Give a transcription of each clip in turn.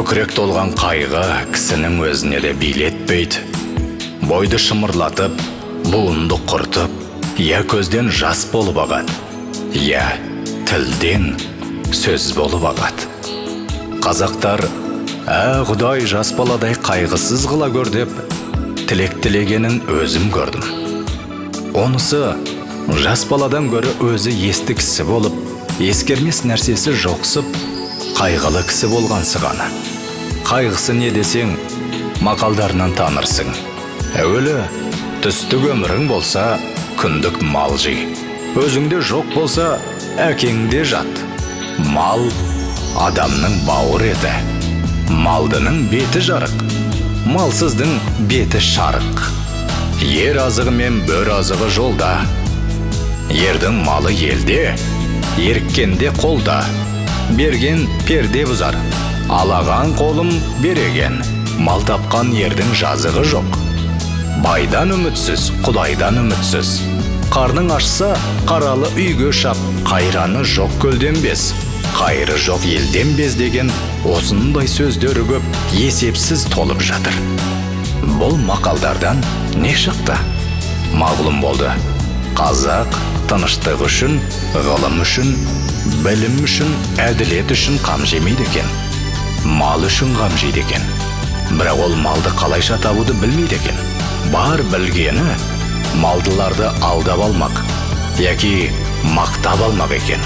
Көкірек толған қайғы кісінің өзіне де билетпейді. Бойды шымырлатып, буынды құртып, я көзден жас болып ағады, я тілден сөз болып ағады. Қазақтар, ә, Құдай жас баладай қайғысыз қыла көр деп тілек тілегенін өзім көрдім. Онысы жас баладан гөрі өзі есті кісі болып, ескермес нәрсесі жоқсып, қайғылы кісі болғансығаны. Қайғысы не десең, мақалдарынан танырсың. Әуелі түстік өмірің болса, күндік мал жи. Өзіңде жоқ болса, әкеңде жат. Мал адамның бауыр еті. Малдының беті жарық, малсыздың беті шарық. Ер азығы мен бөр азығы жолда. Ердің малы елде, еріккенде қолда. Берген перде бұзар, алаған қолым береген. Мал тапқан ердің жазығы жоқ. Байдан үмітсіз, Құдайдан үмітсіз. Қарның ашса, қаралы үйге шап, қайраны жоқ көлден без, қайры жоқ елден без деген осындай сөздері көп, есепсіз толып жатыр. Бұл мақалдардан не шықты? Мағлұм болды. Қазақ тыныштық үшін, ғылым үшін, білім үшін, әділет үшін қам жемейді екен. Мал үшін қам жейді екен. Бірақ ол малды қалайша табуды білмейді екен. Бар білгені малдыларды алдап алмақ, яки мақтап алмақ екен.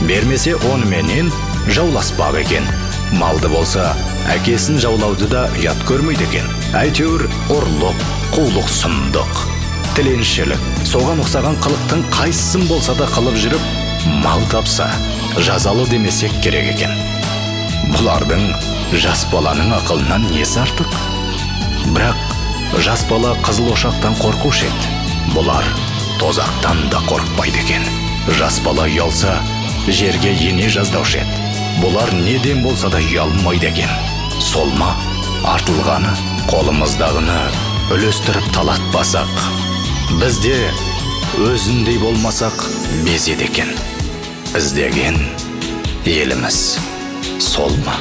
Бермесе оныменен жауласпақ екен. Малды болса, әкесін жаулауды да ұят көрмейді екен. Әйтеуір ұрлық, қулық, сұмдық, тіленшілік, соған ұқсаған қылықтың қайсысын болса да қылып жүріп, мал тапса, жазалы демесек керек екен. Бұлардың жас баланың ақылынан несі артық? Бірақ жас бала қызыл ошақтан қорқушы еді. Бұлар тозақтан да қорықпайды екен. Жас бала ұялса, жерге ене жаздаушы еді. Бұлар неден болса да ұялмайды екен. Сол ма артылғаны, қолымыздағыны үлестіріп талатпасақ, бізде өзіндей болмасақ безеді екен. Іздеген еліміз сол ма?